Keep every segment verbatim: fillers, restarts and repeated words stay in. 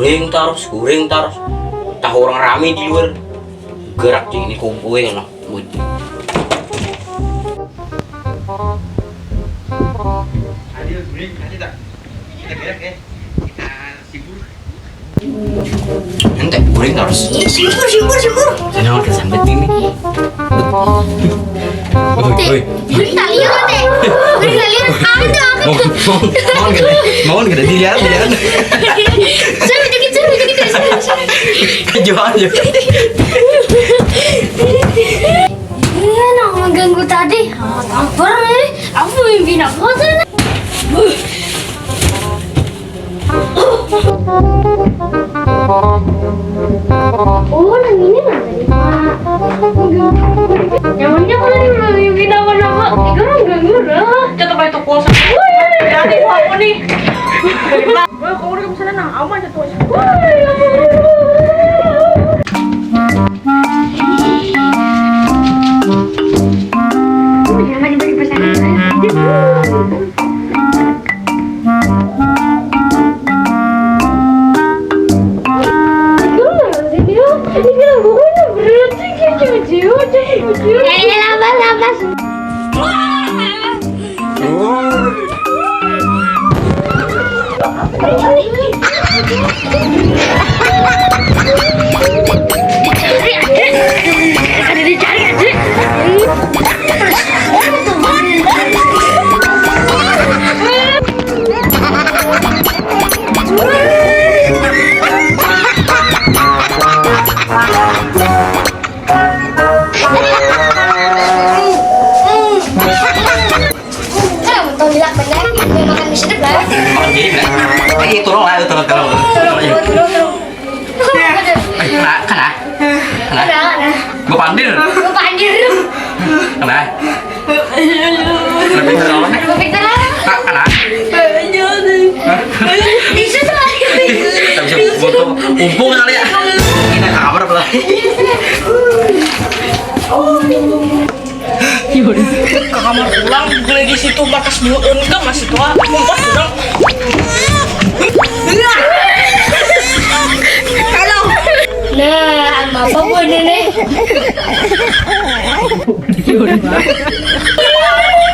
Goreng tarus, goreng tarus. Tahu orang rame di luar. Gerak di ini kumpulin lah. Adil, goreng, kasih tak? Kita gerak ya. Kita sibur. Nanti goreng tarus. Iya, sibur, sibur, sibur. Jangan kita sampai ini. Woi, woi. Beri tali ya, Teh. Beri tali ya. Apa tuh, apa tuh? Mohon, mohon, mohon, kada dilihat, dilihat. Saya dikit, saya dikit, saya, saya. Jual, jual. Iya, nang mengganggu tadi. Ah, tampar, eh. Aku mimpi apa tuh? Oh, nang ini mana? Nyamannya kalau di rumah mimpi nama-nama. Itu orang ganggu lah. Tetap itu kuasa. Wah, iya, iya. Jadi aku nih. Wah, kau udah misalnya nang aman jatuh. Wah, iya. Kalau betul bilang benar, dia makan mie sedap lah. Makan mie lah. Eh, turun lah, turun, turun. Turun, turun, turun, turun. Eh, kena, kena. Kena. Kena, kena. Bapandir. Bapandir. Kena. Kena pintar lawan, eh. Kena pintar lawan. Kena, kena. Hah? Bisa tuh. Tapi bisa foto. Umpung kali ya. Kita kamar apa lah? Ke kamar pulang, gue di situ bakas dulu, enggak masih tua, empat orang. Halo. Nah, sama apa gue ini nih?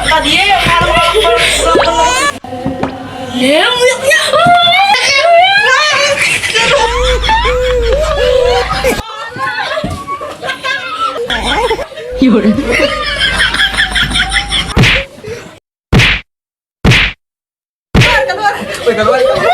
Tadi ya, kalau Keluar, keluar. Woi, keluar.